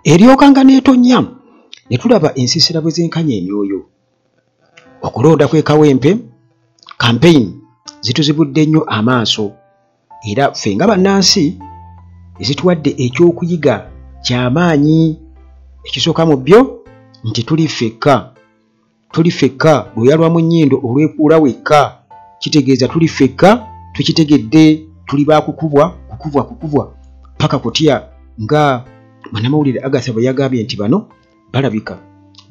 Eryokanga n'etonnya ne tulaba ensiisira bwe zenkanya emyoyo. Okulonda kw'e Kawempe, campaign zituzibudde nnyo amaaso, era ffe nga bannansi ezituwadde ekyokuyiga kyamaanyi. Ekisooka mu byo nti tuli ffekka, tuli ffekka. Lwoya mu nnyindo olwekuula wekka, kitegeeza tuli ffekka, tukitegedde, tuli baakukubwa kukubwa kukubwa paka kutya, nga munnamawulire Agatha bwe yagambye nti bano balabika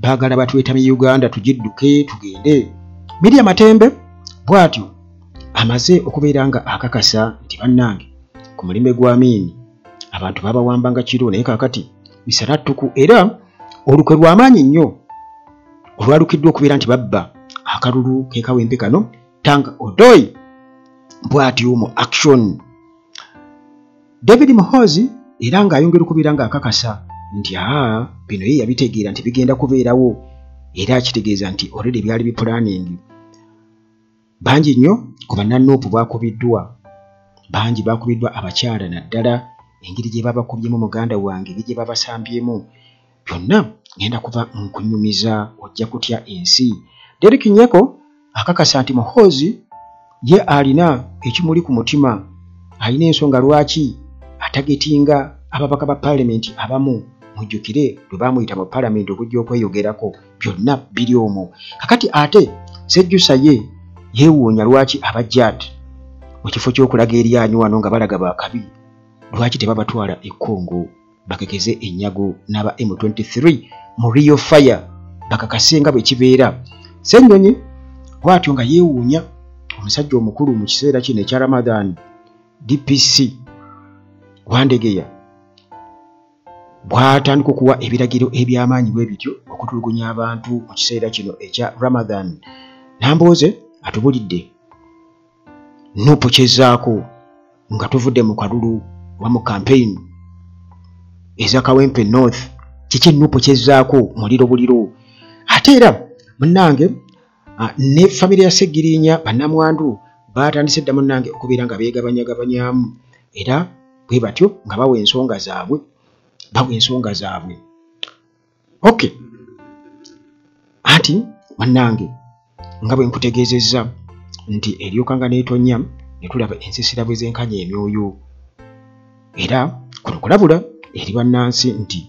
baagala batwetamye Uganda tugidduke tugende. Miria Matembe bw'atyo amaze okubeera nga akakasa nti bannange ku mulembe gwa Amini abantu babawambanga kiro, naye kaakati misana ttuku, era olukwe lw'amaanyi nnyo olwalukiddwa okubeera nti babba akalulu k'e Kawempe kano. Tang Odoi bw'atyo mu action. David Muhoozi era ng'ayongera okubeera ng'akakasa nti aa bino ye yabitegeera nti bigenda kubeerawo, era akitegeeza nti already byali bipulaningi. Bangi nnyo ku bannannuupu bakubiddwa, bangi bakubiddwa abakyala, naddala engeri gye babakubyemu muganda wange, engeri gye babasambyemu, byonna ngenda kuba nkunyumiza, ojja kutya ensi. Derrick Nyeko akakasa nti Muhoozi ye alina ekimuli ku mutima, alina ensonga lwaki atagetinga ababaka ba paalamenti abamu. Mujjukire lwe baamuyita mu paalamenti okujja okweyogerako, byonna biri omwo. Kakati ate Sejjusa ye yeewuunya lwaki abajjaat mu kifo ky'okulaga eryanyi wano nga balaga bakabi, lwaki tebabatwala e Congo bakekeze enyago n'aba M23 mu Rio Fire bakakase nga bwe kibeera. Ssennyonyi bw'atyo nga yeewuunya omusajja omukulu mu kiseera kino ekya Ramadan, DPC Wandegeya bw'atandika okuwa ebiragiro eby'amaanyi bwe bityo okutulugunya abantu mu kiseera kino ekya Ramadan. Nambooze atubulidde Nuupu kyezzaako nga tuvudde mu kalulu oba mu campaign eza Kawempe North, kiki Nuupu kyezzaako muliro buliro. Ate era munnange ne famire ya Ssegirinya bannamwandu batandise dda munnange okubeera nga beegabanyagabanyamu, era bwe batyo nga bawa ensonga zaabwe, bawa ensonga zaabwe. Okay, anti munnange nga bwe nkutegeezezza nti eryokanga n'etonnya ne tulaba ensiisira bwe zenkanya emyoyo, era kuno kulabula eri bannansi nti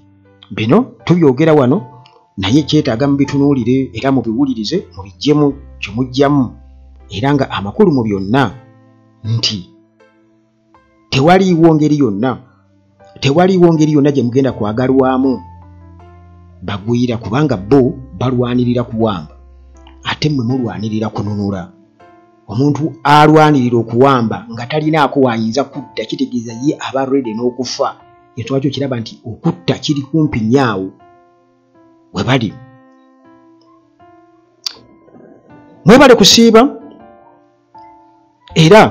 bino tubyogera wano naye kyetaaga mubitunuulire era mubiwulirize, mubiggyemu kye muggyamu, era nga amakulu mu byonna nti tewaliiwo ngeri yonna, tewaliiwo ngeri yonna gye mugenda kwagalwamu bagwira, kubanga bo balwanirira kuwamba ate mmwe mulwanirira kununula. Omuntu alwanirira okuwamba nga talinaako w'ayinza kudda, kitegeeza ye aba ready n'okufa. Ensonga kyo kiraba nti okutta kiri kumpi nnyo awo we bali. Mwebale kusiiba, era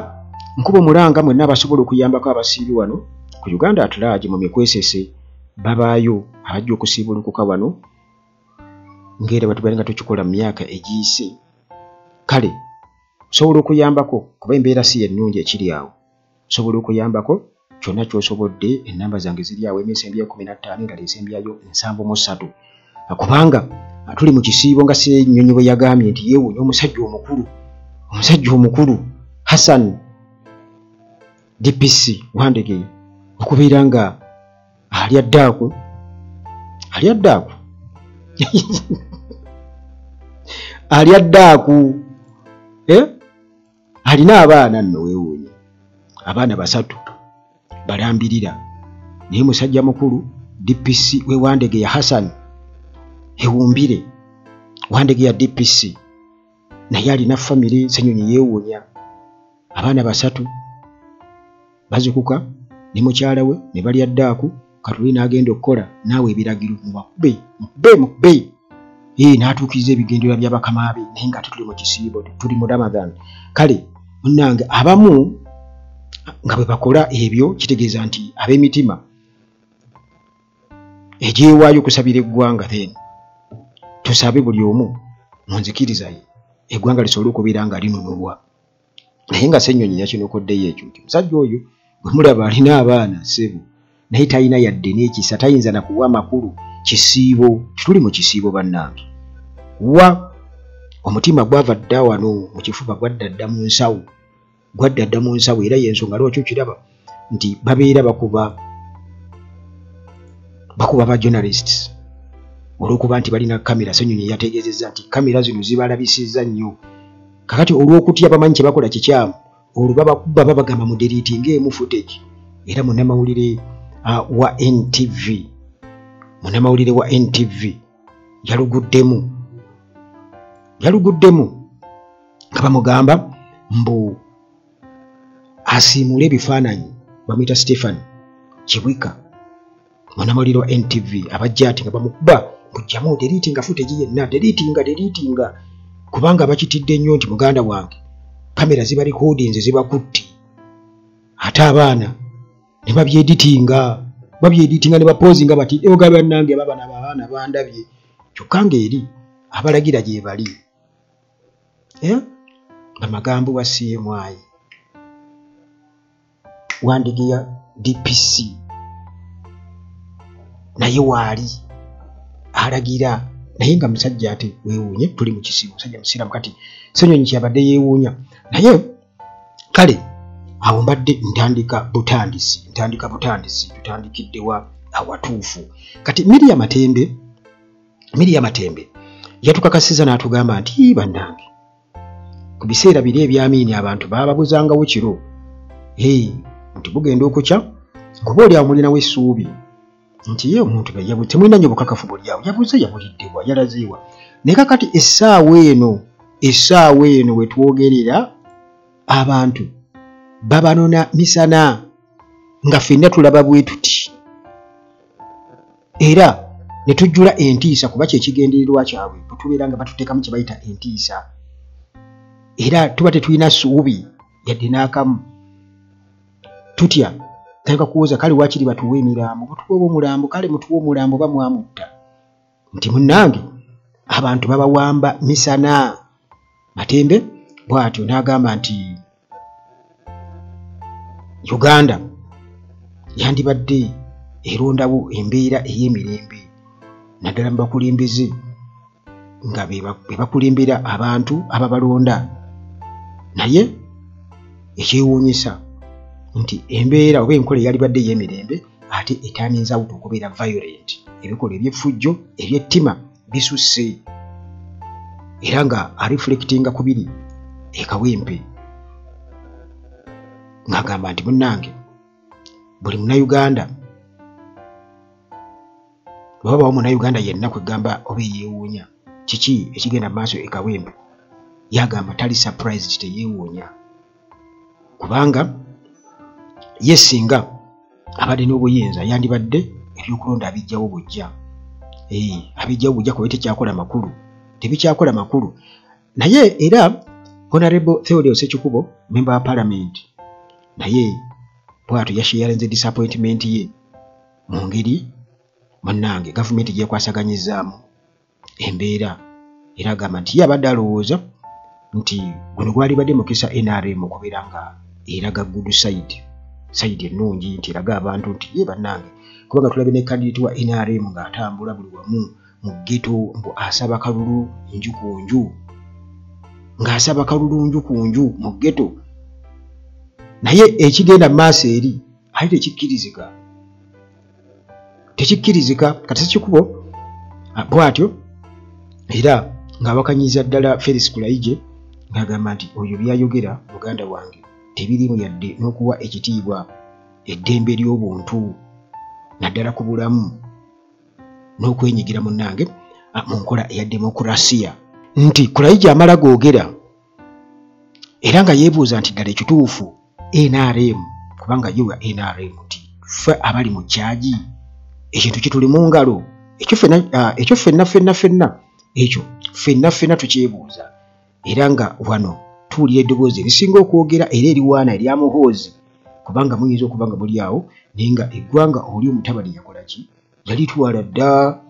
nkuba omulanga mwenna abasobola okuyambako abasiibi wano ku Uganda at large mu mikwesese, babaayo abajja okusiibulukuka wano ng'era bwe nga tukikola mu myaka egiyise. Kale osobola okuyambako kuba embeera si yennungi ekiri awo, osobola okuyambako kyonna ky'osobodde. Ennamba zange ziri awo, emu esembyayo 15, endala esembyayo 73, kubanga tuli mu kisiibo nga Ssennyonyi bwe yagambye nti yeewuunya omusajja omukulu, omusajja omukulu Hassan DPC Wandegeya okubeera nga alya ddaaku, alya ddaaku, alya ddaaku, alina abaana nno, weewuunya abaana 3 balambirira, naye musajja mukulu DPC we Wandegeya Hassan ewumbire Wandegeya DPC, naye alina famire. Ssennyonyi yeewuunya abaana 3 bazukuka ne mukyala we ne balya ddaaku, katuli n'agenda okukola naawe ebiragiro mubakube mukube mukube, n'atuukiriza ebigendererwa bya bakama be, naye nga tetuli mu kisiibo, tuli mu Ramadan. Kale munnange abamu nga bwe bakola ebyo kitegeeza nti ab'emitima egyewaayo okusabira eggwanga, then tusabe buli omu mu nzikiriza ye eggwanga lisobole okubeera nga linunulwa. Naye nga Ssennyonyi yakinokoddeyo ekyo nti musajja oyo bwe mulaba alina abaana ssebo, naye talina yadde n'ekisa, tayinza na kuwa makulu. Kisiibo, tituli mu kisiibo bannange. Wa omutima gwava dda wano mu kifuba, gwadda dda mu nsawo, gwadda dda mu nsawo. Era y'ensonga lwaki okiraba nti babeera bakuba ba journalists olw'okuba nti balina kamera. Ssenyonyi yategeezezza nti kamera zino zibalabisizza nnyo. Kakati olw'okutya bamanyi kye bakola kikyamu, olwo babakuba babagamba mu deleting emu footage. Era munnamawulire wa NTV, munnamawulire wa NTV yaluguddemu nga bamugamba mbu asiimule ebifaananyi. Bamuyita Stephen Kibwika, munnamawulire wa NTV, abajja ati nga bamukuba mujjamu deletinga footage yenna, deletinga, kubanga bakitidde nnyo nti muganda wange kamera ziba recordings zibakutte, ate abaana ne babyeditinga ne bapozinga bati oga bannange baba n'abaana bandabye, kyokka ng'eri abalagira gye bali. Amagambo wa CMI Wandigeya DPC naye waali alagira, naye nga musajja ate weewuunye, tuli mu kisiibo, musajja musiraamu. Kati Ssenyonyi kyabadde yeewuunya, naye kale awo mbadde ntandika butandisi, tutandikiddewa awatuufu. Kati Miria Matembe yatukakasiza n'atugamba nti bannange ku biseera biri ebyamiini abantu baababuzangawo kiro, nti bugenda okukya kuba oli awo mulinawo essuubi nti ye omuntu temulina nnyo bukakafu buli awo, yabuze, yabuliddebwa, yalazeewa. Naye kakati essaawa eno we twogerera abantu babanona misana nga ffenna tulaba bwe tuti, era ne tujjula entiisa, kuba kyekigendererwa kyabwe bwe tubeera nga batuteekamu kye bayita entiisa, era tuba tetulina ssuubi yadde n'akamu. Tutya tandika kuwoza kale waakiri batuwe emirambo, mutuwe omulambo, kale mutuwe omulambo bamwamutta. Nti munnange abantu babawamba misana. Matembe bw'atyo n'agamba nti Uganda yandibadde erondawo embeera ey'emirembe naddala mu bakulembeze nga be bakulembera abantu ababalonda, naye ekyewuunyisa nti embeera oba enkola eyalibadde ey'emirembe ate etaninza out okubeera violent, ebikolwa eby'effujjo eby'ettima bisusse, era nga areflectinga ku biri e Kawempe ng'agamba nti munnange buli munnayuganda bwe babawo munnayuganda yenna kwegamba oba eyeewuunya kiki ekigenda mu maaso e Kawempe, yagamba tali surprised, teyeewuunya, kubanga ye singa abadde n'obuyinza yandibadde ebyokulonda abijjawo bujja, abijjawo bujja kuba tebikyakola makulu. Naye era Honorable Theodore Ssekikubo, member wa parliament, naye bw'atyo yasharinze disappointment ye mu ngeri munnange gavumenti gyekwasaganyizaamu embeera, era agamba nti ye abadde alowooza nti guno gwalibadde mukisa NRM okubeera nga eraga good side, side ennungi, nti eraga abantu nti ye bannange, kubanga tulabye ne candidate wa NRM ng'atambula buli wamu mu ghetto mbu asaba kalulu nju ku nju, ng'asaba kalulu nju ku nju mu ghetto, naye ekigenda mu maaso eri ate tekikkirizika. Kati Ssekikubo bw'atyo era ng'awakanyiza ddala Felix Kulayigye ng'agamba nti oyo by'ayogera muganda wange tebiriimu yadde n'okuwa ekitiibwa eddembe ly'obuntu naddala ku bulamu n'okwenyigira munnange mu nkola eya demokurasiya. Nti Kulayigye amala googera era nga yeebuuza nti ddala ekituufu NRM, kubanga ye wa NRM, nti ffe abali mu kyagi ekintu kituli mu ngalo, ekyo ffenna tukyebuuza. Era nga wano tuwulira eddoboozi erisinga okwogera era eriwaana erya Muhoozi, kubanga muyinza okuba nga muli awo naye nga eggwanga oli omutabani yakola ki, yalitwala dda.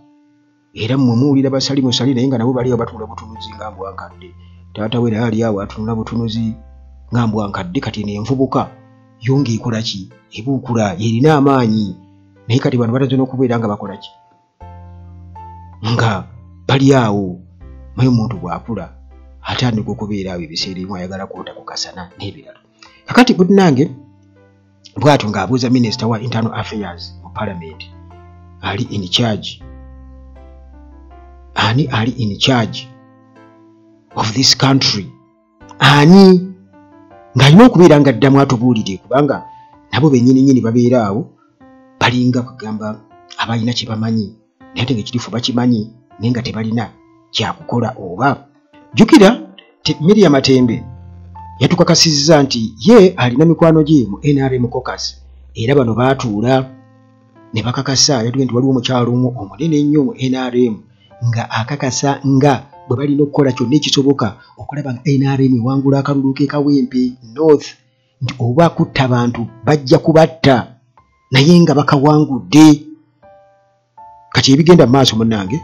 Era mmwe muwulira basali musali, naye nga nabo bali awo batunula butunuzi nga mbwa nkadde. Taata we naye ali awo atunula butunuzi nga mbwa nkadde. Kati eno envubuka yo ng'ekola ki, ebuukula, erina amaanyi. Naye kati bano batandise n'okubeera nga bakola ki, nga bali awo. Maye omuntu bw'akula atandika okubeera awo ebiseera ebimu ayagala kwota ku kasana n'ebirala. Kakati munnange bw'atyo ng'abuuza minisita wa internal affairs mu parliament ali in charge, ani ali in charge of this country, ani ng'alina okubeera nga addamu atubuulire, kubanga nabo bennyini nnyini babeera awo balinga kugamba abalina kye bamanyi, naye ate ng'ekituufu bakimanyi naye nga tebalina kyakukola. Oba jjukira Miria Matembe yatukakasizza nti ye alina mikwano gye mu NRM caucus, era bano baatuula ne bakakasa. Yatugambye nti waliwo omukyalo omu omunene ennyo mu NRM nga akakasa nga bwe balina okukola kyonna ekisoboka okulaba nga NRM ewangula akalulu k'e Kawempe North, nti oba kutta abantu bajja kubatta naye nga bakawangudde. Kati ebigenda mu maaso munnange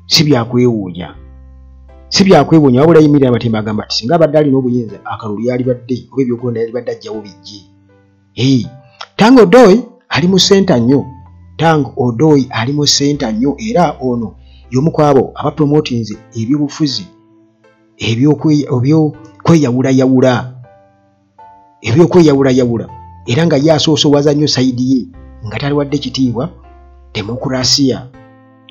si byakwewuunya, si byakwewuunya. Wabula Miria Matembe agamba nti singa abadde alina obuyinza akalulu yalibadde oba ebyokulonda yalibadde ajjawo bijje. Tang Odoi ali mu center nnyo, Tang Odoi ali mu center nnyo, era ono y'omu ku abo abapromotinze ebyobufuzi ebyokweyawulayawula, ebyokweyawulayawula, era nga ye asoosowaza nnyo side ye nga taliwadde kitiibwa demokurasiya,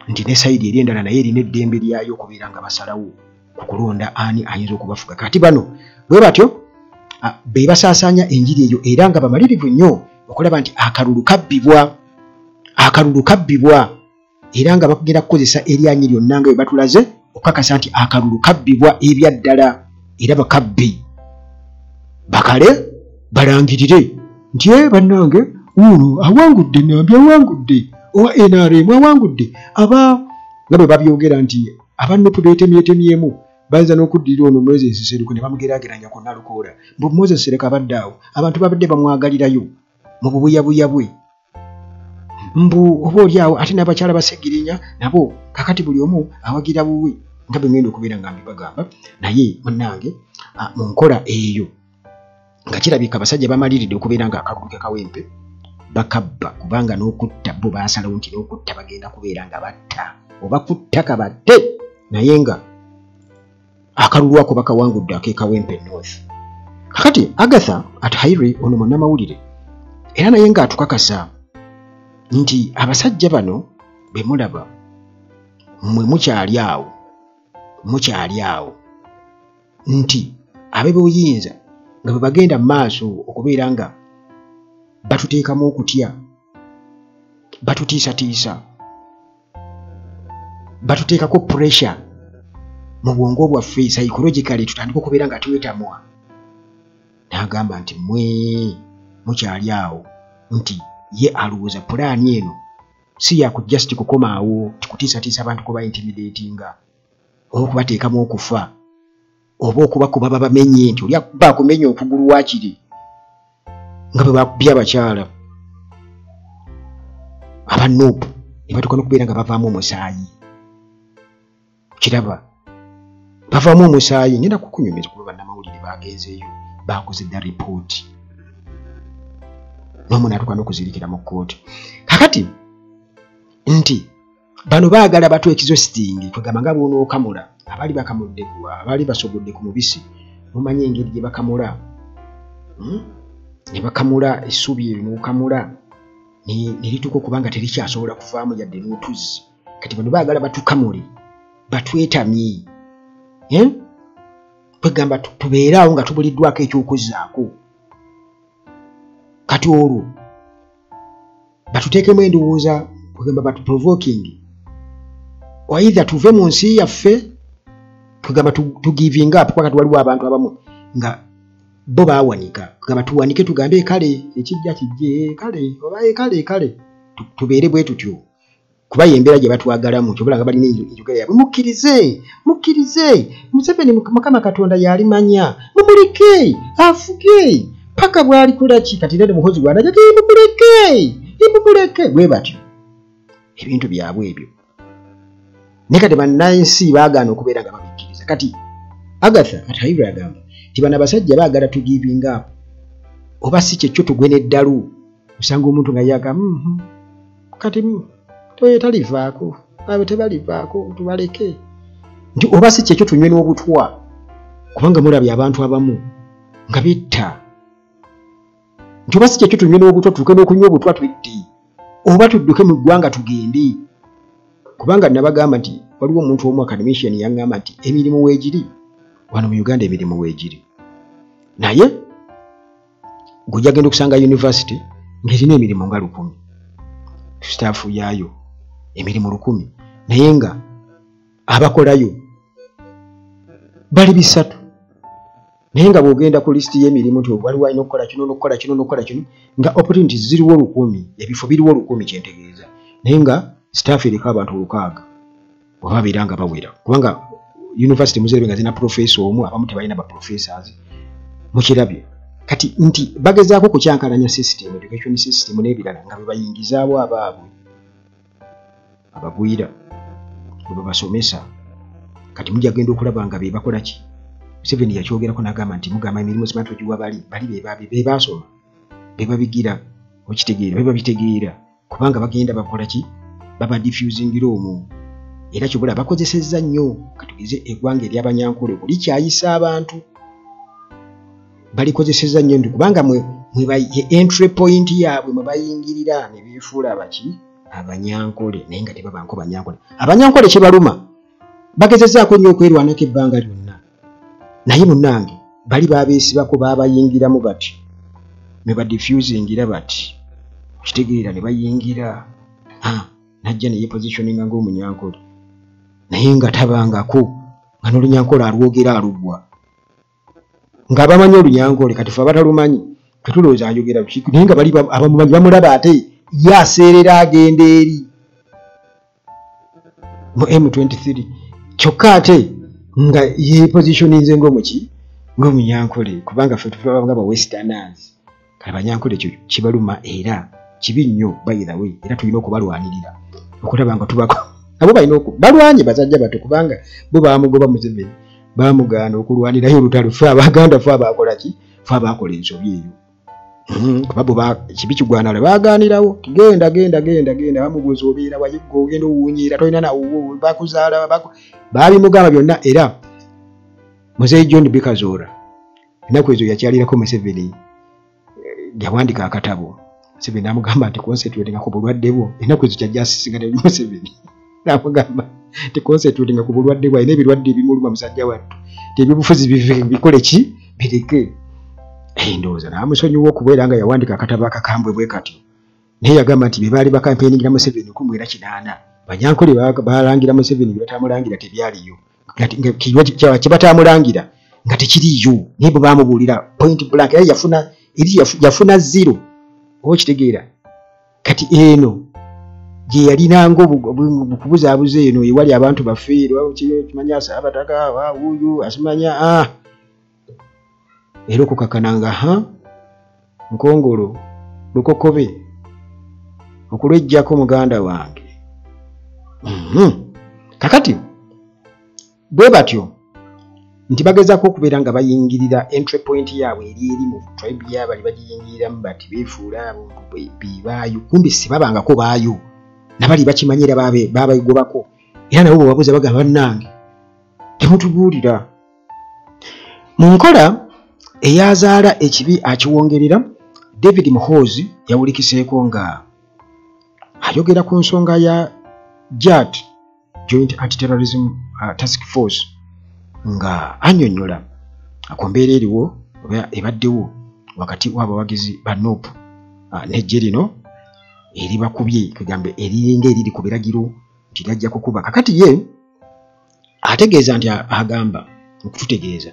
nti ne side eri endala naye erina eddembe lyayo okubeera nga basalawo ku kulonda ani ayinza okubafuga. Kati bano bwe batyo be basaasaanya enjiri eyo, era nga bamalirivu nnyo okulaba nti akalulu kabbibwa, akalulu kabbibwa, era nga bakugenda kukozesa eryanyi lyonna nga bwe batulaze okukakasa nti akalulu kabbibwa ebyaddala, era bakabbi bakale balangirire nti bannange ono awangudde, Nambi awangudde, owa NRM awangudde. Aba nga bwe babyogera nti aba NUP beetemyetemyemu, bayinza n'okuddirira ono Moses Nsereko ne bamugeraageranya ku Nalukoola, mbu Moses Nsereko abadde awo abantu babadde bamwagalirayo mu bubuyabuya bwe, mbu oba oli awo ate n'abakyala basegirinya nabo kakati buli omu awagira buwe, nga bwe ngenda okubeera nga mbibagamba. Naye munnange mu nkola eyo nga kirabika abasajja bamaliridde okubeera nga akalulu ke Kawempe bakabba, kubanga n'okutta bo baasalawo nti n'okutta bagenda kubeera nga batta oba kutta kabatte, naye nga akalulu ako bakawangudde ak'e Kawempe North. Kakati Agatha Atuhaire ono munnamawulire era naye ng'atukakasa nti abasajja bano be mulaba mmwe mukyali awo, mukyali awo, nti ab'ebuyinza nga bwe bagenda mu maaso okubeera nga batuteekamu okutya, batutiisatiisa, batuteekako pressure mu bwongo bwaffe psychologically, tutandika okubeera nga twetamwa. N'agamba nti mmwe mukyali awo, nti ye alowooza pulaani eno si ya ku just kukoma awo tikutiisatiisa abantu kuba intimidatinga oba okubateekamu okufa oba okubakuba babamenye, nti oli akuba akumenya okugulu waakiri nga bwe bakubye abakyala aba NUP ne batuuka n'okubeera nga bavaamu omusaayi. Kiraba bavaamu omusaayi. Ngenda kukunyumiza kuba bannamawulire bagenzeeyo bakoze dda ripooti n'omu n'atuuka n'okuzirikira mu kkooti. Kakati nti bano baagala batu exhausting, kwegamba nga bw'onookamula abali bakamudde abali basogodde ku mubisi, mumanyi engeri gye bakamula, ne bakamula essubi eryo n'okamula ne lituuka okuba nga terikyasobola kuvaamu yadde n'otuzzi. Kati bano baagala batukamule batwetamye, kwegamba tubeere awo nga tubuliddwako ekyokuzzaako. Kati olwo batuteekemu endowooza, kwegamba batuprovoking, either tuve mu nsi yaffe, kwegamba tu giving up, kuba kati waliwo abantu abamu nga bo baawanika, kwegamba tuwanike tugambe kale ekijja kijje, kale oba kale kale tubeere bwe tutyo, kuba y'embeera gye batwagalamu. Kyobula nga balina enjogera yaabwe, mukkirize mukkirize Museveni, Mukama Katonda y'alimanya, mumuleke afuge paka bw'alikola ki. Kati era ne Muhoozi bw'anajja mumuleke mumuleke, bwe batyo ebintu byabwe ebyo. Naye kati bannansi baagaana okubeera nga babikkiriza. Kati Agatha Atuhaire agamba nti bano abasajja baagala tu giving up, oba si kyekyo tugwe n'eddalu. Osanga omuntu nga ye agamba Kati toyo talivaako, abo tebalivaako, tubaleke. Nti oba si kyekyo tunywe n'obutwa, kubanga mulabye abantu abamu nga bitta. Nti oba si kyekyo tunywe n'obutwa, tutuuke n'okunywa obutwa twette, oba tudduke mu ggwanga tugende. Kubanga nabagamba nti waliwo omuntu omu academician yaŋŋamba nti emirimu weegiri wano mu Uganda, emirimu weegiri, naye gujja genda okusanga university ng'erina emirimu nga 1000, staff yaayo emirimu 1000, naye nga abakolayo bali 3. Naye nga bw'ogenda ku lisiti y'emirimu nti waliwo alina okukola kino n'okukola kino n'okukola kino, nga opportunities ziriwo 1000, ebifo biriwo 1000 kyentegeeza, naye nga staff eriko abantu 6 bwe babeera nga bawera. Kubanga university muzirebe nga zirina professor omu, abamu tebalina ba professors, mukirabye. Kati nti bagezaako kukyankalanya system, education system n'ebirala, nga bwe bayingizaawo abaabwe abagwira bwe babasomesa. Kati mujja genda okulaba nga be bakola ki. Museveni yakyogerako n'agamba nti mugamba emirimu simanyi togiwa bali, bali be baasoma, be babigira, okitegeera, be babitegeera, kubanga bagenda bakola ki, baba diffusingira omwo. Era kibula bakozesezza nnyo. Katugeze eggwanga ery'Abanyankole okulikyayisa abantu, balikozesezza nnyo nti kubanga mwe entry point yaabwe mwe bayingirira ne beefuula abaki Abanyankole, naye nga tebabanko Banyankole. Abanyankole kibaluma, bagezezzaako nnyo okwerwanako ebbanga lyonna, naye munnange bali babeesibako, baabayingiramu bati ne badiffusingira bati, okitegeera, ne bayingira. Najja ne yepositioninga ng'Omunyankole, naye nga tabangako, nga n'Olunyankole alwogera alugwa, nga bamanyi Olunyankole. Kati ffe abatalumanyi tetulowooza ayogera biki, naye nga bali abamumanyi bamulaba ate ye aseerera agenda eri mu M23, kyokka ate nga yepositioninze ng'omuki, ng'Omunyankole, kubanga ffe tulaba nga ba westerners. Kale Abanyankole ekyo kibaluma era kibi nnyo, by the way, era tulina okubalwanirira okulaba nga tubako. Nabo balina balwanye basajja bato, kubanga bo baamugoba Museveni, baamugaana okulwanirayo olutalo. Ffe Abaganda ffe abaakola ki, ffe abaakola ensobi eyo. Kuba bo kibi kigwanala baagaanirawo, genda genda genda genda, bamubuuza obeera wayigga, ogenda owuunyiira, tolina nawuwo, bakuzaala, baabimugamba byonna. Era Muzeeyi John Bikazoora ennaku ezo yakyalirako Museveni, yawandika akatabo. Museveni n'amugamba nti concentratinga ku bulwadde bwo. Ennaku ezo kyajja asisinkana Museveni, n'amugamba nti concentratinga ku bulwadde bwo, alina ebirwadde ebimuluma musajja wattu, nti ebyobufuzi bikole ki, bireke. Ndowooza n'amusonyiwa okubeera nga yawandika akatabo akakambwe bwe katyo. Naye yagamba nti be baali bakampeiningira Museveni 1980, Banyankole balangira Museveni bye batamulangira tebyaliyo, kye batamulangira nga tekiriyo, naye bwe baamubuulira point blank, era yafuna 0, oba okitegeera. Kati eno gye yalinanga okubuzaabuza eno ewali abantu baffe, kimanya Saabataka wuuyu asimanya, era okukakkana nga Nkongolo Lukokobe okulwejjako muganda wange. Kakati bwe batyo nti bagezaako okubeera nga bayingirira entry point yaabwe eri eri mu tribe yaabwe, bagiyingiriramu bati beefuula abo bebaayo, kumbe si babangako baayo, nabali bakimanyi era baabagobako. Era nabo bwe babuuza bagamba bannange temutubuulira. Mu nkola eyazaala ekibi akiwongerera, David Muhoozi yawulikiseeko nga ayogera ku nsonga ya JAT, Joint Anti-Terrorism Task Force, nga annyonnyola ku mbeera eriwo oba ebaddewo wakati w'abawagizi ba NUP n'eggye lino eribakubye, kugamba eriringa eriri ku biragiro nti lyajja kukuba. Kakati ye ategeeza nti agamba okututegeeza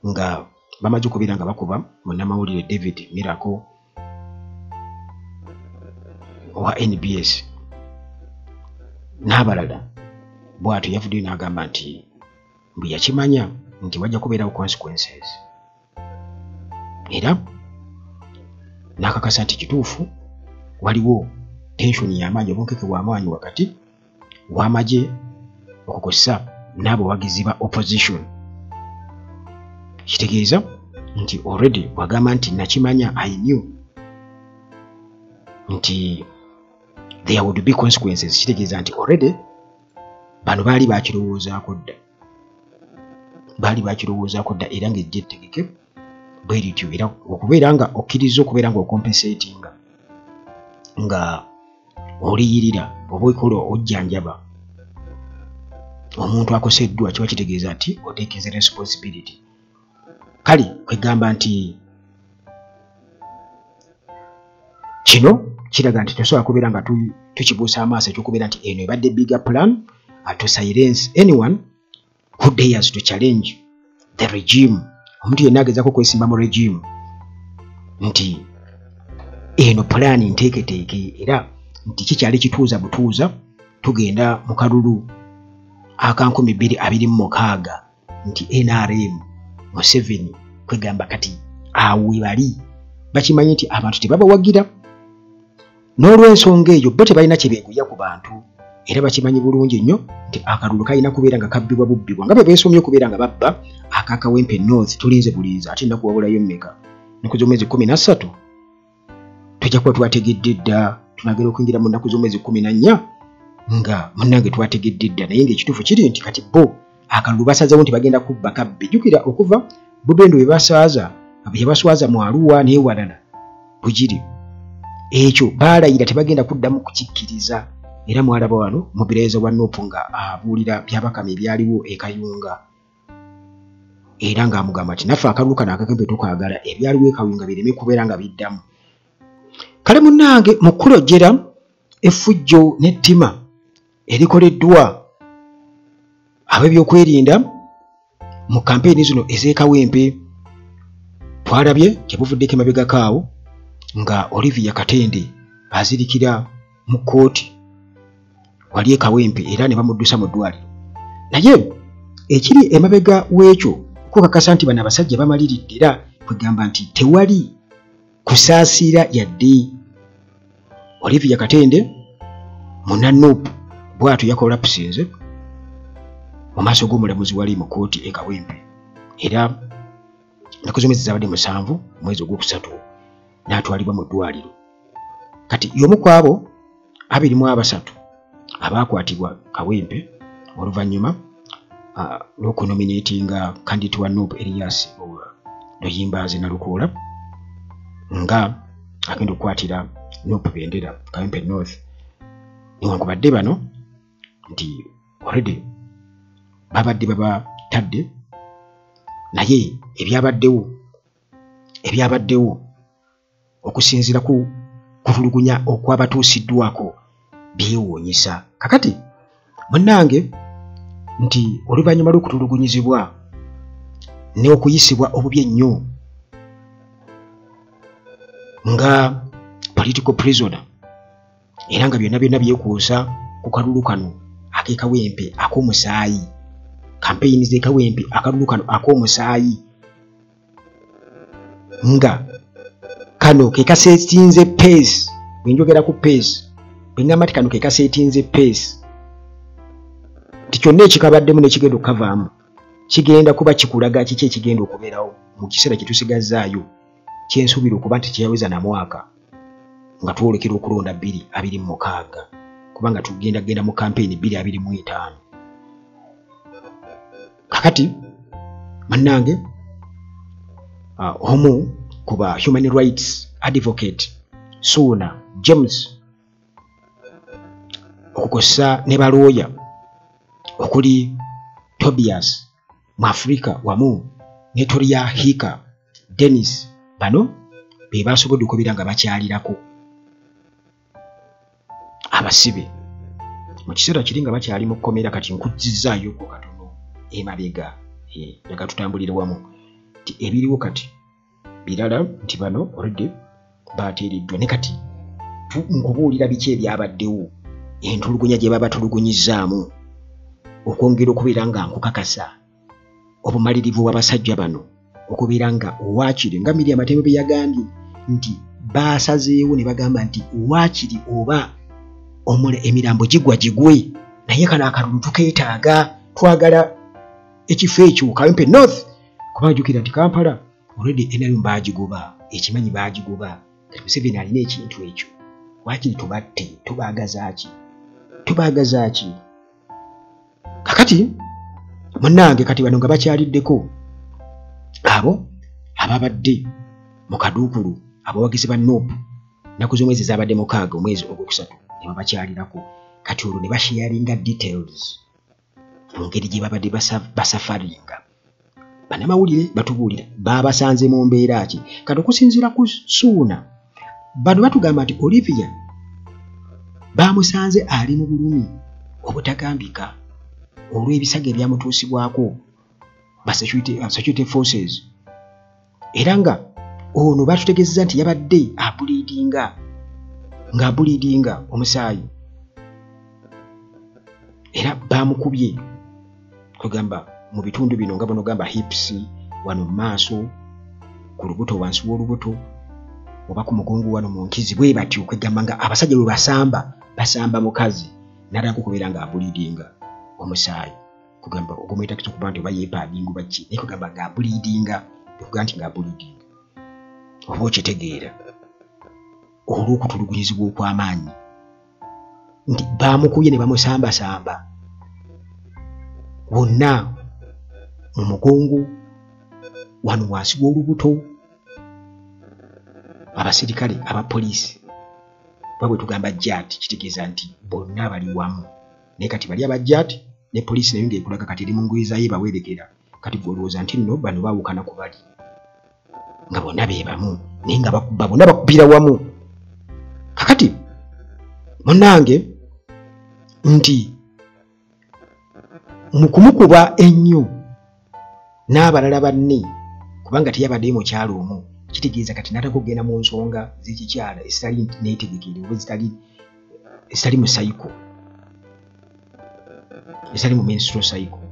nga bamaze okubeera nga bakuba munnamawulire David Miracle owa NBS n'abalala. Bw'atyo yavuddeyo n'agamba nti bwe yakimanya nti wajja kubeerawo consequences, era n'akakasa nti kituufu waliwo tension y'amaanyi, obunkeke bw'amaanyi wakati w'amagye okukosa n'abawagizi ba opposition. Kitegeeza nti already bw'agamba nti nakimanya, I knew nti There would be consequences. Kitegeeza nti already bano baali bakirowoozaako dda, baali bakirowoozaako dda, era ng'ejja ettegeke bwe lityo. Era okubeera nga okkiriza okubeera nga ocompensatinga nga oliyirira oba okola ojjanjaba omuntu akoseddwa, kiba kitegeeza nti oteekeza responsibility. Kale kwegamba nti kino kiraga nti tosobola kubeera nga tukibuusa amaaso ekyokubeera nti eno ebadde bigger plan to silence anyone who dares to challenge the regime. Omuntu yenna agezaako okwesimba mu regime nti eno pulaani nteeketeeke, era nti kikyali kituuza butuuza, tugenda mu kalulu aka 2026 nti NRM Museveni. Kwegamba kati awo we bali bakimanyi nti abantu tebabawagira, n'olw'ensonga eyo bo tebalina kye beeguya ku bantu, era bakimanyi bulungi nnyo nti akalulu kalina kubeera nga kabbibwa bubbibwa nga bwe beesomye okubeera nga babba aka Kawempe North. Tulinze bulinzi, ate ennaku wabulayo mmeka? Ennaku z'omwezi 13 tujja kuba twategedde dda. Tunagera okuyingira mu nnaku z'omwezi 14 nga munnange twategedde dda. Naye ng'ekituufu kiri nti kati bo akalulu basazeewo nti bagenda kubba kabbe. Jjukira okuva Bubendo bwe basaaza, bye baswaza mu Arua n'ewalala Bugiri, ekyo baalayira tebagenda kuddamu kukikkiriza. Era mwalaba wano mobilizer wa NUP nga abuulira Byabakama ebyaliwo e Kayunga, era ng'amugamba nti naffe akalulu kano akakempe tukaagala, ebyaliwo e Kayunga bireme kubeera nga biddamu. Kale munnange, mu kulojjera effujjo n'ettima erikoleddwa ab'ebyokwerinda mu kampeyini zino ez'e Kawempe, twalabye gye buvuddeko emabegako awo nga Olivia Katende azirikira mu kkooti wali e Kawempe, era ne bamuddusa mu ddwaliro. Naye ekiri emabega w'ekyo kukakasa nti bano abasajja bamaliridde, era kwegamba nti tewali kusaasira yadde. Olivia Katende munna NUP bw'atyo yacollapsinze mu maaso g'omulamuzi wali mu kkooti e Kawempe, era ennaku z'omwezi zabadde 7 mwezi ogwokusatu n'atwalibwa mu ddwaliro. Kati y'omu ku abo 23 abaakwatibwa Kawempe oluvannyuma lw'okunominatinga candidate wa NUP Erias Luyimbazi Nalukoola nga agenda okukwatira NUP bendera Kawempe North. Newankubadde bano nti already babadde babatadde, naye ebyabaddewo okusinziira ku kutulugunya okwabatuusiddwako byewuunyisa. Kakati munnange nti oluvannyuma lw'okutulugunyizibwa n'okuyisibwa obubi ennyo nga political prisoner, era nga byonna byonna byekuusa ku kalulu kano ak'e Kawempe ak'omusaayi, kampeyini z'e Kawempe, akalulu kano ak'omusaayi nga kano ke kaseetinze pace. Bwe njogera ku pace, bwe ngamba nti kano ke kaseetinze pace, nti kyonna ekikabaddemu n'ekigenda okukavaamu kigenda kuba kikulaga kiki ekigenda okubeerawo mu kiseera kye tusigazzaayo, kyensuubira okuba nti kyeyaweza na mwaka nga twolekera okulonda 2026, kubanga tugenda genda mu kampeyini 2025. Kakati munnange, omu ku ba human rights advocate Suuna James okukosa ne balooya okuli Tobias Mwafrika wamu ne Toria Hika Dennis, bano be basobodde okubeera nga bakyalirako abasibe mu kiseera kiri nga bakyali mu kkomera. Kati nkuzzizzaayoko katono emabega, njagala tutambulire wamu nti ebiriwo kati birala, nti bano already bateereddwa, ne kati nkubuulira biki ebyabaddewo, entulugunya gye babatulugunyizzaamu, okwongera okubeera nga nkukakasa obumalirivu bw'abasajja bano okubeera nga waakiri nga Miriam Matembe bwe yagambye nti baasazeewo ne bagamba nti waakiri oba emirambo gigwa gigwe, naye kano akalulu tukeetaaga, twagala ekifo ekyo Kawempe North, kubanga jjukira nti Kampala already NRM baagigoba, ekimanyi baagigoba. Kati Museveni alina ekintu ekyo Wakiri tubatte, tubaagazaaki, tubaagazaaki. Kakati munnange, kati bano nga bakyaliddeko abo ababadde mu kaduukulu abawagizi ba NUP nnaku z'omwezi zaabadde 6 omwezi ogwokusatu ne babakyalirako. Kati olwo ne basharinga details mu ngeri gye babadde basafaringa. Bannamawulire batubuulira baabasanze mu mbeera ki. Kati okusinziira ku Suuna, bano batugamba nti Olivia baamusanze ali mu bulumi obutagambika olw'ebisago ebyamutuusibwako ba security forces, era nga ono batutegeezezza nti yabadde abuliidinga ng'abuliidinga omusaayi, era baamukubye kugamba mu bitundu bino nga bano gamba hips, wano mu maaso, ku lubuto, wansi w'olubuto, oba ku mugongo wano mu nkizi, bwe batyo kwegamba nga abasajja bwe basamba basamba mukazi n'atandika okubeera ng'abuliidinga omusaayi, kugamba ogumwetakisa okuba nti oba yeepaadinga oba ki, naye kugamba ng'abuliidinga, okuga nti ng'abuliidinga oba okitegeera olw'okutulugunyizibwa okw'amaanyi nti baamukubye ne bamusambasamba wonna mu mugongo, wano wansi w'olubuto. Abasirikale aba poliisi oba bwe tugamba JAT kitegeeza nti bonna bali wamu, naye kati bali aba JAT ne poliisi nayo ng'ekulaga kati eri mu ngoye zaayo ebawerekera. Kati gwe olowooza nti nno bano baawukana ku bali nga bonna be bamu, naye nga bakuba bonna bakubira wamu. Kakati munnange nti mu kumukuba ennyo n'abalala banne, kubanga teyabaddeyo mukyalo omu, kitegeeza kati n'atandika okugenda mu nsonga z'ekikyala ezitali neetegekere oba ezitali mu cycle, ezitali mu menstrual cycle.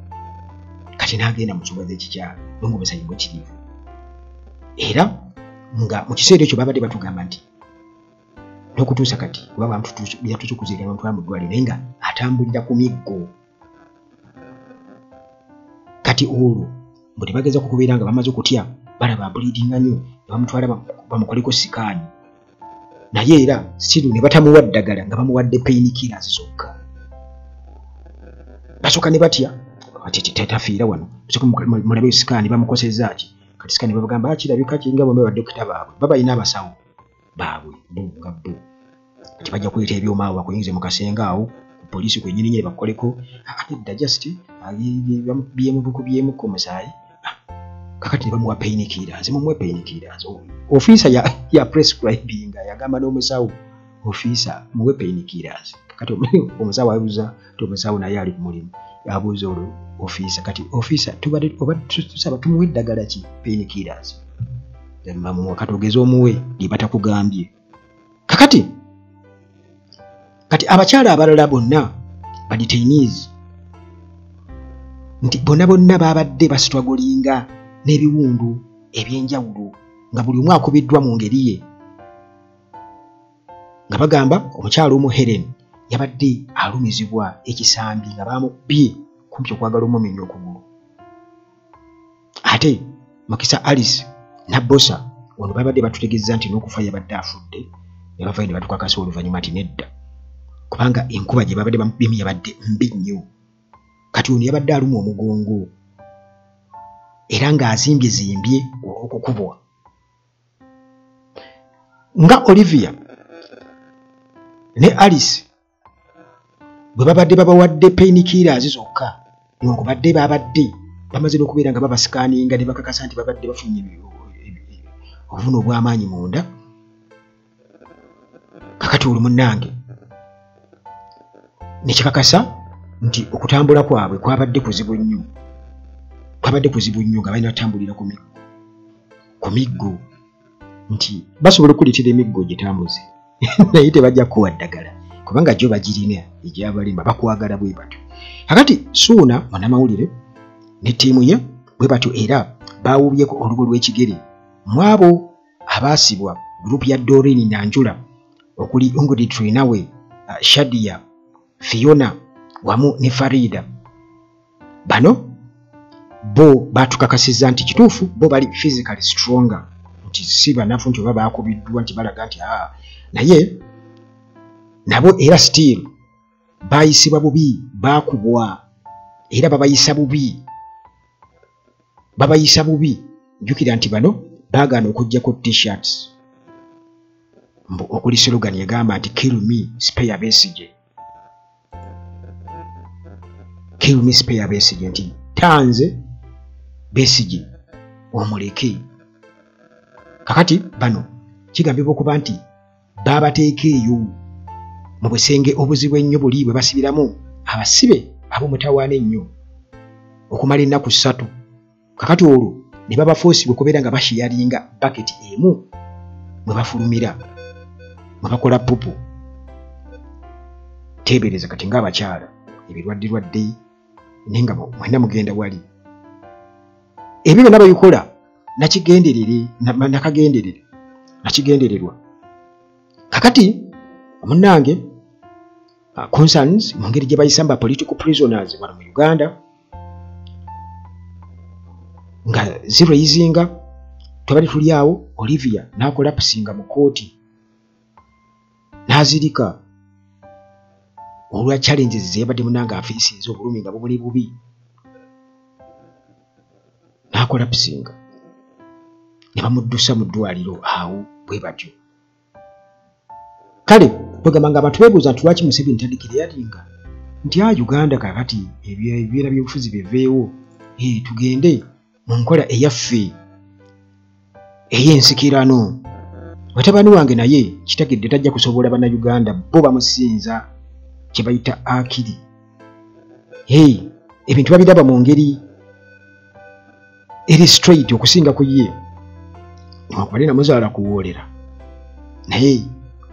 Kati n'agenda mu nsonga z'ekikyala naye ng'omusaayi muyitirivu, era nga mu kiseera ekyo babadde batugamba nti n'okutuusa kati oba yatuuse okuziika ne bamutwala mu ddwaliro, naye nga atambulira ku miggo. Kati olwo mbu tebagezaako kubeera nga bamaze okutya, balaba abuliidinga nnyo ne bamutwala bamukoleko sikaani, naye era siru ne batamuwa ddagala nga bamuwadde pain killers zokka. Basooka ne batya ati tafiira wano, basooka mulabe sikaani bamukosezza ki. Kati sikaani babagamba kirabika kinga bwe badokita baabwe babalina abasawo baabwe bo nga bo, kati bajja kuleeta ebyuma awo bakuyingize mu kasenge awo ku poliisi kwennyini nyini bakukoleko nedda just byemukubyemukko omusaayi. Kakati ne bamuwa pain killers, mumuwe pain killers. Ofiisa ya prescribinga yagamba n'omusawo, ofiisa muwe pain killers. Kakati omusawo abuuza nti omusawo naye ali ku mulimu, abuuza olwo ofiisa, kati ofiisa tubadde oba tusaba tumuwe eddagala ki? Pain killers. Bamuwa, kati ogeze omuwe lye batakugambye. Kakati kati abakyala abalala bonna ba detainees nti bonna bonna babadde basitwagolinga n'ebiwundu ebyenjawulo nga buli omu akubiddwa mu ngeri ye, nga bagamba omukyala omu Helen yabadde alumizibwa ekisambi nga bamukubye kumpi okwagala omumenya okugulu. Ate Mukisa Alice Nabbosa ono babadde batutegeeza nti n'okufa yabadde afudde, ne bavayo ne batukakasa oluvannyuma nti nedda, kubanga enkuba gye babadde bamukubyemu yabadde mbi nnyo. Kati ono yabadde alumwa omugongo era ng'azimbyezimbye olw'okukubwa. Nga Olivia ne Alice bwe babadde babawadde pain killers zokka, newankubadde babadde bamaze n'okubeera nga babasikaaninga ne bakakasa nti babadde bafunye obuvune obw'amaanyi munda. Kakati olwo munnange ne kikakasa nti okutambula kwabwe kwabadde kuzibu nnyo, kwabadde kuzibu nnyo nga balina kutambulira ku miggo, nti basobola okuleetera emiggo gitambuze naye tebajja kuwa ddagala kubanga gyo bagirina egyabalimba, bakwagala bwe batyo. Kakati Suuna munnamawulire ne ttiimu ye bwe batyo era baawubyeko olugo lw'ekigere mu abo abaasibwa gurupu ya Doreen Nanjula okuli Ingrid Trinawe, Shadia, Fiona wamu ne Farida. Bano bo batukakasizza nti kituufu bo bali physically stronger, nti si banafu nti oba baakubiddwa nti balaga nti naye Nabo era still bayisibwa bubi, bakubwa era babayisa bubi, babayisa bubi. Jjukira nti bano baagaana okuggyako T-shirts mbu okuli slogan egamba nti "Kill me, spare Besigye", "Kill me, spare Besigye", nti tanze Besigye omuleke. Kakati bano kigambibwa okuba nti babateeka eyo mu busenge obuzibu ennyo buli bwe basibiramu abasibe ab'omutawaana ennyo okumala ennaku 3. Kakati olwo ne babafoosibwa okubeera nga basharinga baketi emu mwe bafulumira, mwe bakola pupu. Teebereza kati ng'abakyala ebirwadde-lwadde, naye nga mwenna mugenda wali. Ebyo byonna babikola nakigenderere, nakagenderere, nakigendererwa. Kakati munnange, concerns mu ngeri gye bayisa ba political prisoners wano mu Uganda nga ziraisinga. Twabadde tuli awo, Olivia n'acollapsinga mu kooti n'azirika olwa challenges ze yabadde munange afacinze, obulumi nga bumuli bubi, n'acollapsinga ne bamuddusa mu ddwaliro awo bwe batyo. Kale kwegamba nga abantu beebuuza nti lwaki Museveni tadeclaringa nti a Uganda kakati ebibeera byobufuzi biveewo, tugende mu nkola eyaffe ey'ensikirano. Mutabani wange naye kitegedde tajja kusobola Bannayuganda, bo bamusinza kye bayita akiri. Hey, ebintu babiraba mu ngeri eri straight okusinga ku ye, newankubadde namuzaala kuwoolera, naye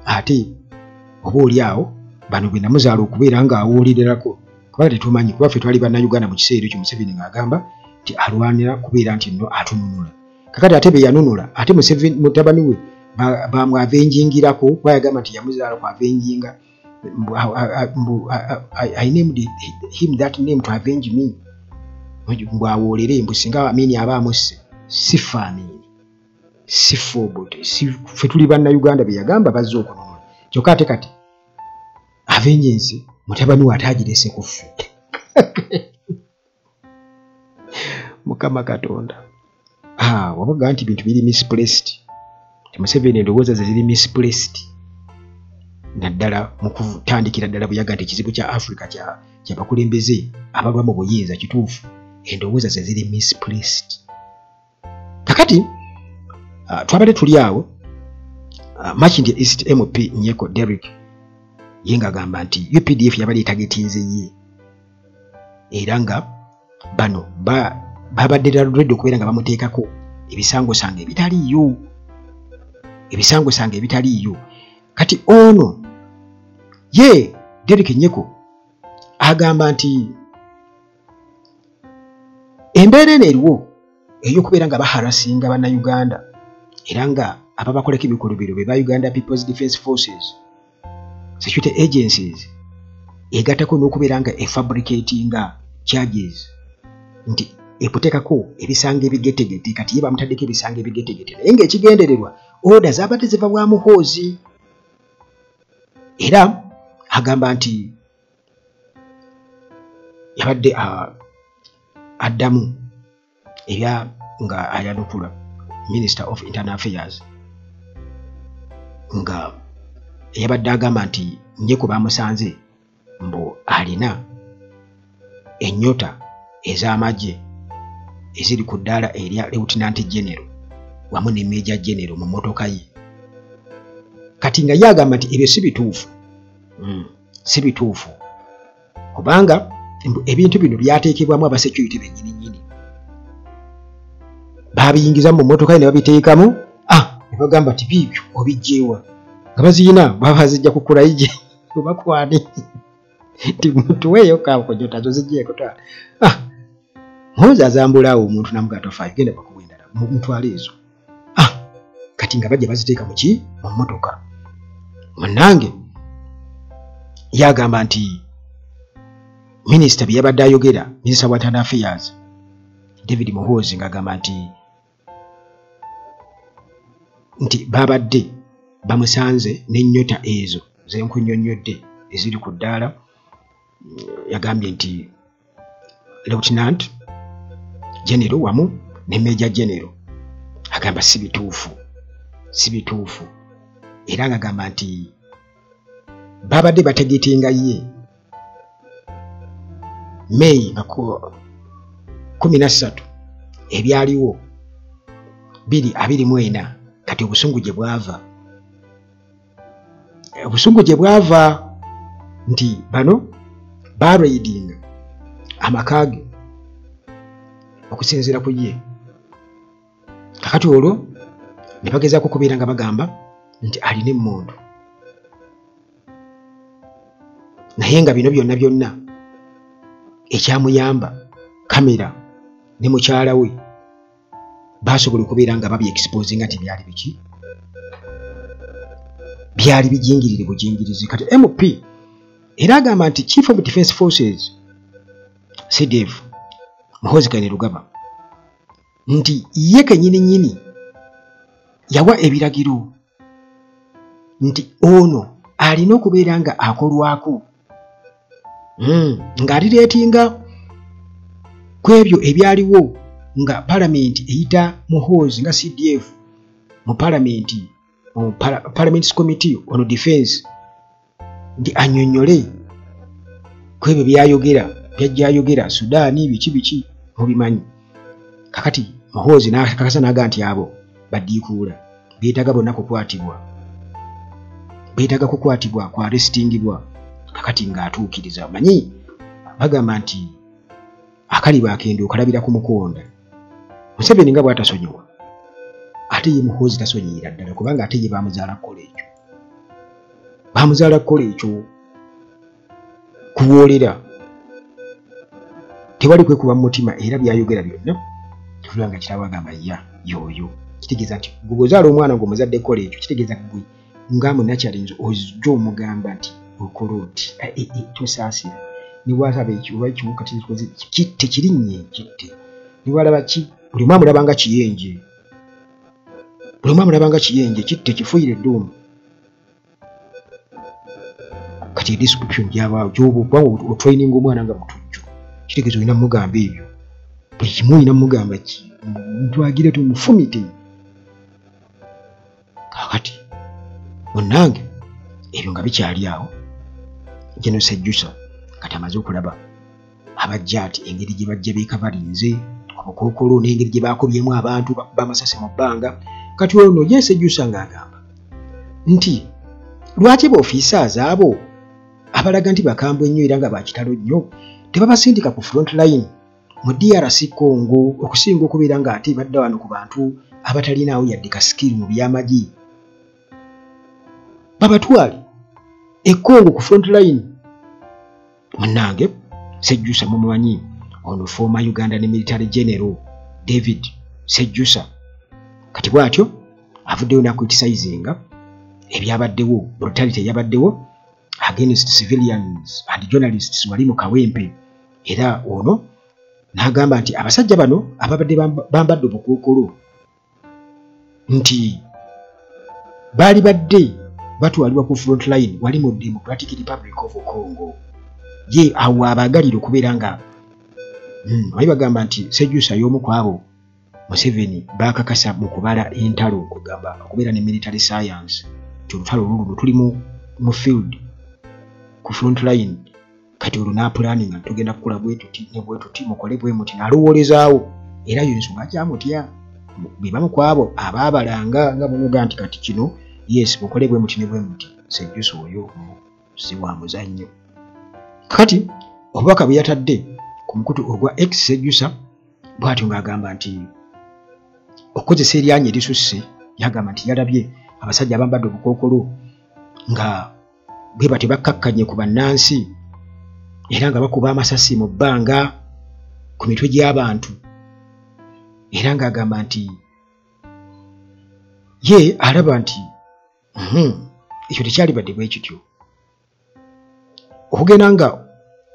ate oba oli awo bano bwe namuzaala okubeera ng'awoolererako, kubanga tetumanyi, kuba ffe twali Bannayuganda mu kiseera ekyo Museveni ng'agamba nti alwanira kubeera nti nno atununula. Kakati ate be yanunula, ate Museveni mutabani we bamwavengingirako, kuba yagamba nti yamuzaala kwavenginga, mbu "I named him that name to avenge me", mbu awoolere, mbu singa Amini aba amusse. Si ffe Amini, si ffe Obote, si ffe, tuli Bannayuganda be yagamba bazze okununula. Kyokka ate kati avengeance mutabani we ate agirese ku ffe. Mukama Katonda, wabaga nti bintu biri misplaced. Museveni endowooza ze ziri misplaced, naddala mu kutandikira ddala bwe yaga nti ekizibu kya Africa kyabakulembeze abalwa mu buyinza. Kituufu, endowooza ze ziri misplaced. Kakati twabadde tuli awo, Makindye East MP Nyeko Derrick ye ng'agamba nti UPDF yabadde etargetinze ye, era nga bano babadde ready okubeera nga bamuteekako ebisangosanga ebitaliiyo, ebisangosanga ebitaliiyo. Kati ono ye Derrick Nyeko agamba nti embeera eno eriwo ey'okubeera nga baharassinga Bannayuganda, era nga ababakolako ebikolobero be ba Uganda People's Defence Forces, security agencies, egattako n'okubeera nga efabricatinga charges nti ekuteekako ebisanga ebigetegete. Kati ye bamutaddeko ebisanga ebigetegete, naye ng'ekigendererwa order zaabadde ziva bwa Muhoozi. Era agamba nti yabadde addamu ebya nga ayanukula Minister of Internal Affairs nga yabadde agamba nti Nyeko bamusanze mbu alina ennyota ez'amagye eziri ku ddaala erya Lieutenant General wamu ne Major General mu mmotoka ye. Kati nga ye agamba nti ebyo si bituufu, si bituufu, kubanga ebintu bino byateekebwamu abasecurity bennyini nnyini, babiyingiza mu mmotoka ye ne babiteekamu, ne bagamba nti biibyo obijjeewa, nga baziyina baba bazijja ku Kulayigye oba kwani, nti tuweeyo kakojota zo zijjeeko. Muhoozi azambulaawo omuntu namugaa tofaayo, genda bakuwa endala, mutwale ezo. Kati nga bajja baziteeka muki mu mmotoka. Munnange yagamba nti minisita bye yabadde ayogera, Minisita wa Internal Affairs David Muhoozi, ng'agamba nti babadde bamusanze n'ennyota ezo. Zenkunnyonnyodde eziri ku ddaala. Yagambye nti Lieutenant General wamu ne Major General, agamba si bituufu, si bituufu. Era ng'agamba nti babadde bategetenga ye May nga 13 ebyaliwo 2024. Kati obusungu gye bwava, obusungu gye bwava nti bano baraidinga amaka ge okusinziira ku ye. Kakati olwo ne bagezaako okubeera nga bagamba nti alina emmundu, naye nga bino byonna byonna ekyamuyamba kamera ne mukyala we basobola okubeera nga babi exposinga nti byali biki, byali bijingirire bujingirizi. Kati MP era agamba nti Chief of Defence Forces CDF Muhoozi Kainerugaba nti ye kennyini nnyini yawa ebiragiro nti ono alina okubeera nga akolwako ng'alireetinga ku ebyo ebyaliwo nga palamenti eyita Muhoozi nga CDF mu palamenti, mu Parliament's Committee on Defense, nti annyonnyole ku ebyo byayogera, byajja ayogera Sudaani biki biki mubimanyi. Kakati Muhoozi n'akakasa n'aga nti abo baddiikuula beetaaga bonna kukwatibwa, beetaaga kukwatibwa, ku arrestingibwa. Kakati ng'atuukiriza, manyi bagamba nti akaliba akendo okalabira ku mukonda. Museveni nga bw'atasonyiwa, ate ye Muhoozi tasonyiyira ddala, kubanga ate ye bamuzaala kukola ekyo, bamuzaala kukola ekyo, kuwoolera tewali kwekuba mu mutima. Era byayogera byonna tufula nga kitaawe agamba ya yoyo. Kitegeeza nti gwe bw'ozaala omwana ng'omuzadde kukola ekyo, kitegeeza gwe nga munakyalinzi ojja omugamba nti okola oti, tosaasira, ne bw'asaba oba ekiwuka kitte kirinnye kitte, ne bw'alaba ki buli omu amulaba nga kiyenje, buli omu amulaba nga kiyenje, kitte kifuuyire edduumu. Kati description gy'abaawo gy'oba kubanga otraininga omwana nga mutujju, kitegeeza olina mugamba ebyo buli kimu, olina mugamba ki ntwagire tumufumite. Kaakati munnange ebyo nga bikyali awo, General Sejusa kati amaze okulaba abajja ati engeri gye bajja beekabalinze obukookolo n'engeri gye baakubyemu abantu bakuba amasasi mu bbanga. Kati ono ye Sejusa ng'agamba nti lwaki b'ofiisaazi abo abalaga nti bakambwe nnyo era nga bakitalo nnyo tebabasindika ku front line mu DRC Congo okusinga okubeera ng'ate badda wano ku bantu abatalinaawo yadde ka skill mu byamagye, babatwale e Congo ku front line. Munnange Sejusa mumumanyi ono former Ugandan military general David Sejusa. Kati bw'atyo avuddeyo n'acriticinga ebyabaddewo, brutality eyabaddewo against civilians and journalists wali mu Kawempe. Era ono n'agamba nti abasajja bano ababadde bambadde obukookolo nti baali badde batwalibwa ku front line wali mu Democratic Republic of Congo. Ye awo abaagalira okubeera nga bali bagamba nti Sejusa y'omu ku abo Museveni baakakasa mu kubala entalo, kugamba okubeera ne military science nti olutalo oluluno tuli mu field ku front line. Kati olwo n'apulaninga tugenda kukola bwe tuti ne bwe tuti, mukole bwe muti, n'alowoolezaawo. Era yo ensonga kyamutya be bamu ku abo abaabalanga nga bunoga nti kati kino yes mukole bwe muti ne bwe muti. Sejusa oyo si wa muzannyo. Kati obubaka bwe yatadde ku mukutu ogwa X, Sejusa bw'atyo ng'agamba nti okukozesa eryanyi erisusse, yagamba nti yalabye abasajja abambadde obukookolo nga bwe batyo bakkakkanye ku bannansi era nga bakuba amasasi mu bbanga ku mitwe gy'abantu. Era ng'agamba nti ye alaba nti ekyo tekyalibadde bwe kityo, okugenda nga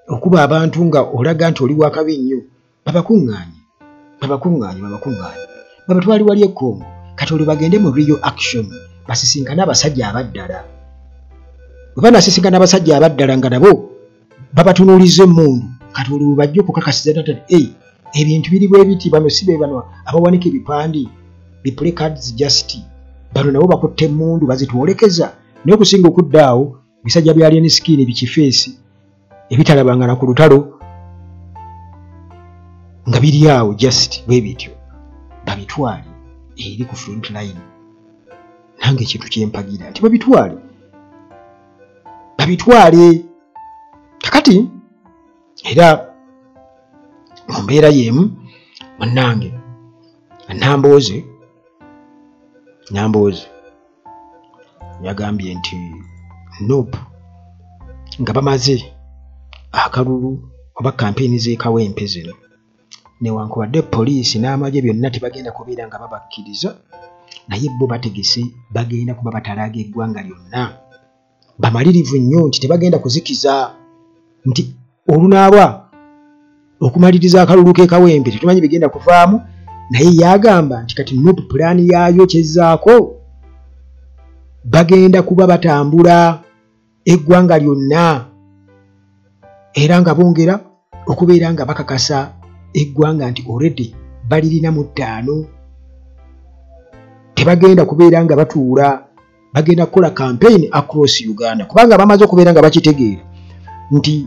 okuba abantu nga olaga nti oli wakabi nnyo, babakuŋŋaanye babakuŋŋaanye babakuŋŋaanye babatwale wali e Congo. Kati olwo bagende mu real action basisinkane abasajja abaddala. Bwe banaasisinkana abasajja abaddala nga nabo babatunuuliza emmundu, kati olwo bajja okukakasiza ddala nti ebintu biri bwe biti, bano si be bano abawanika ebipande bi placards just, bano nabo bakutte emmundu bazitwolekeza. Naye okusinga okudda awo bisajja bya alien skin bikifeesi ebitalabangana ku lutalo nga biri awo just bwe bityo, babitwale eri ku front line. Nange ekintu kyempagira nti babitwale, babitwale. Kakati era mu mbeera y'emu munnange Nambooze yagambye nti NUP nga bamaze akalulu oba kampeyini z'e Kawempe zino, newankubadde poliisi n'amagye byonna tebagenda kubeera nga babakkiriza, naye bo bategese bagenda kuba batalaaga eggwanga lyonna. Bamalirivu nnyo nti tebagenda kuzikiza, nti olunaaba okumaliriza akalulu k'e Kawempe tetumanyi bigenda kuvaamu, naye yagamba nti kati NUP pulaani yaayo kyezzaako bagenda kuba batambula eggwanga lyonna, era nga bongera okubeera nga bakakasa eggwanga nti already balirina mu 5. Tebagenda kubeera nga batuula, bagenda kukola campaign across Uganda, kubanga bamaze okubeera nga bakitegeera nti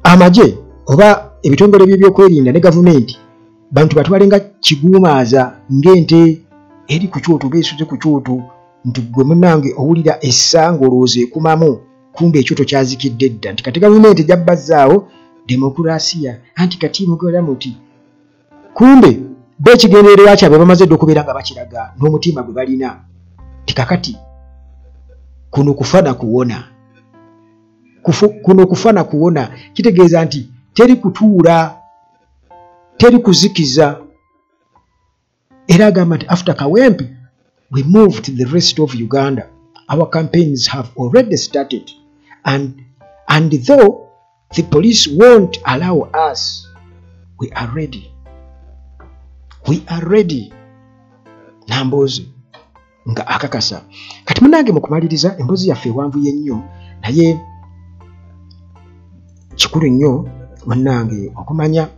amagye oba ebitongole by'ebyokwerinda ne gavumenti bantu batwale nga kiguumaaza ng'ente eri ku kyoto, beesuze ku kyoto, nti gwe munnange owulira essa ng'olowooza ekumamu, kumbe ekyoto kyazikidde dda. Nti kati gavumenti ejja bbazzaawo demokurasiya, anti kati mukola muti, kumbe bo ekigendererwa kyabwe bamaze dda okubeera nga bakiraga n'omutima gwe balina nti kakati kuno kufa na kuwona, kuno kufa na kuwona kitegeeza nti teri kutuula, teri kuzikiza. Era agamba nti after Kawempe we moved to the rest of Uganda. Our campaigns have already started, and though the police won't allow us, we are ready. We are ready. Nambooze nga akakasa. Kati munnange mu kumaliriza emboozi yaffe ewanvuye nnyo, naye kikulu nnyo munnange okumanya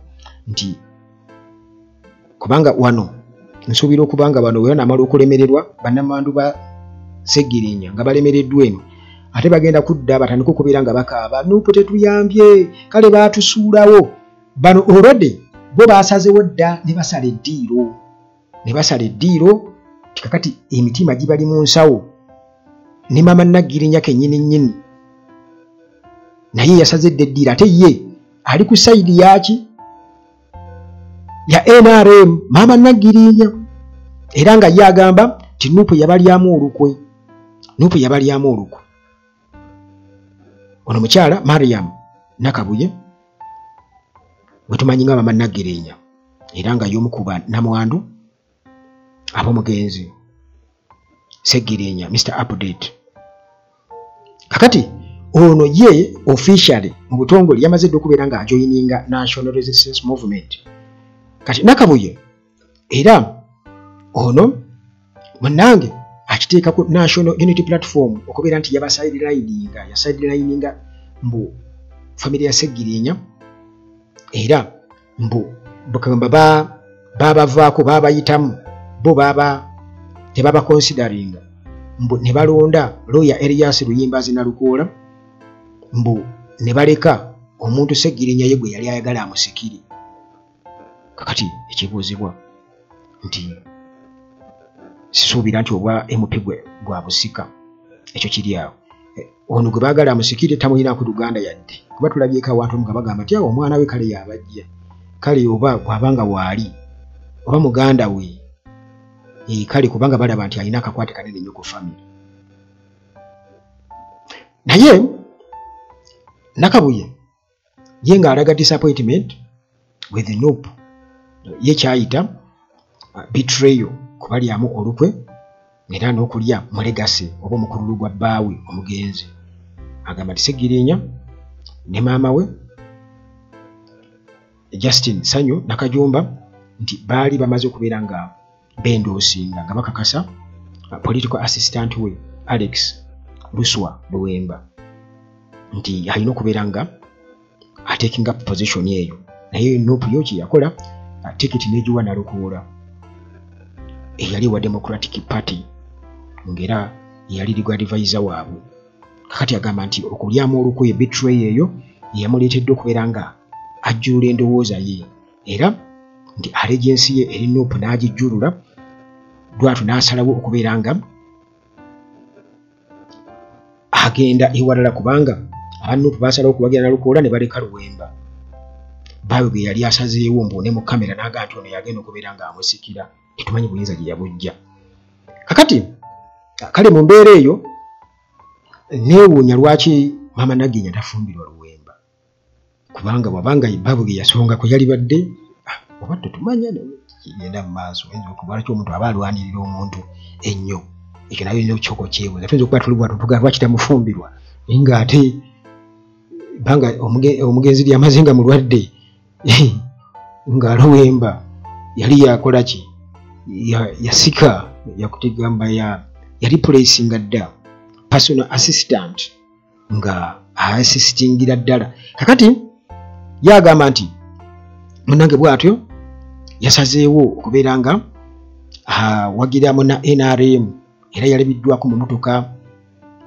nti kubanga wano nsuubira okubanga bano bwe banaamala okulemererwa bannamwandu ba Ssegirinya nga balemereddwa eno, ate bagenda kudda batandike okubeera nga bakaaba, NUP tetuyambye, kale baatusuulawo. Bano already bo baasazewo dda ne basala eddiiro, ne basala eddiiro nti kakati emitima gibali mu nsawo ne maama Naggirinya kennyini nnyini naye yasaze dda eddiiro, ate ye ali ku sayidi yaki ya NRM, maama Naggirinya, era nga ye agamba nti NUP yabalyamu olukwe, NUP yabalyamu olukwe. Ono mukyala Mariam Nakabuye gwe tumanyi nga maama Naggirinya, era nga y'omu ku bannamwandu ab'omugenzi Ssegirinya, Mr Update. Kakati ono ye officially mu butongole yamaze dda okubeera nga ajoininga National Resistance Movement. Kati Nakabuye era ono munnange akiteeka ku National Unity Platform okubeera nti yaba sidelininga, ya sidelininga mbu family ya Ssegirinya, era mbu bukamba babavaako babayitamu, bo baba tebaba consideringa, mbu ne balonda lawyer Elias Luyimbazi Nalukoola, mbu ne baleka omuntu Ssegirinya ye gwe yali ayagala amusikire. Kakati ekibuuzibwa nti sisuubira nti obwa MP gwe bwa busika, ekyo kiri awo. Ono gwe baagala amusikire tamulinaako Luganda yadde, kuba tulabyeko awantu nga bagamba nti awo omwana we kale yabajja, kale oba bw'abanga waali oba muganda we, kale kubanga balaba nti alina akakwate kanene nnyo ku family. Naye Nakabuye ye ng'alaga disappointment with NUP, ye kyayita betrayal, kubalyamu olukwe era n'okulya mu legacy oba omukululu gwa bbaawe omugenzi. Agamba nti Ssegirinya ne maama we Justin Sanyu Nakajumba nti baali bamaze okubeera nga bendoosinga nga bakakasa political assistant we Alex Luswa Luwemba nti alina okubeera nga ataking up position eyo. Naye NUP yo kye yakola, tikiti n'egiwa Nalukoola eyali wa Democratic Party ng'era yali legal advisor waabwe. Kakati agamba nti okulyamu olukwe, betray eyo yamuleetedde okubeera nga ajjulula endowooza ye, era nti allegiance ye eri NUP n'agijjulula lwatu n'asalawo okubeera nga agenda ewalala, kubanga aba NUP basalawo okuwagira Nalukoola ne baleka Luwemba baawe gwe yali asazeewo mbu ne mu kamera n'agamba nti ono yagenda okubeera nga amusikira, tetumanyi buyinza gye yabujja. Kakati kale mu mbeera eyo neewuunya lwaki maama Nagirinya tafumbirwa Luwemba, kubanga bw'abanga baabwe ge yasongako yali badde oba tetumanya kigenda mu maaso. Oyinza okuba lwaki omuntu aba alwanirira omuntu ennyo, ekyo nayo olina okukyoko kyebuuza. Tuyinza okuba tuli bwatu tugamba lwaki tamufumbirwa, naye ng'ate banga omugenzi lyamaze nga mulwadde nga Luwemba yali yakola ki, yasika yakutegamba yali pulesinga dda personal assistant nga assistingira ddala. Kakati yagamba nti munnange bw'atyo yasazeewo okubeera nga awagira muna NRM, era yalabiddwako mu mmotoka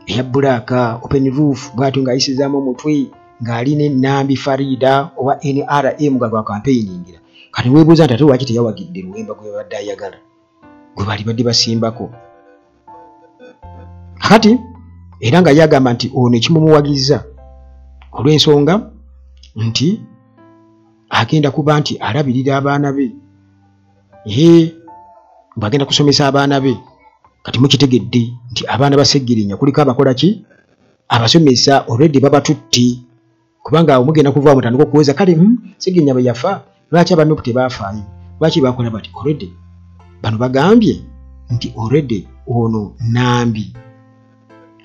eya bbulaaka open roof bw'atyo ng'ayisizaamu omutwe ng'ali ne Nambi Farida owa NRM nga gwa campaigningira. Kati weebuuza nti ate lwaki teyawagidde Luwemba gwe babadde ayagala, gwe baali badde basimbako. Kakati era nga yagamba nti ono ekimumuwagiza olw'ensonga nti agenda kuba nti alabirira abaana be, bw'agenda kusomesa abaana be. Kati mukitegedde nti abaana ba Ssegirinya kuliko abakola ki, abasomesa already babatutte, kubanga awo mugenda kuva mutandika okuweza kale Ssegirinya bwe yafa lwaki aba NUP tebaafaayo, lwaki bakola bati. Already bano bagambye nti already ono Nambi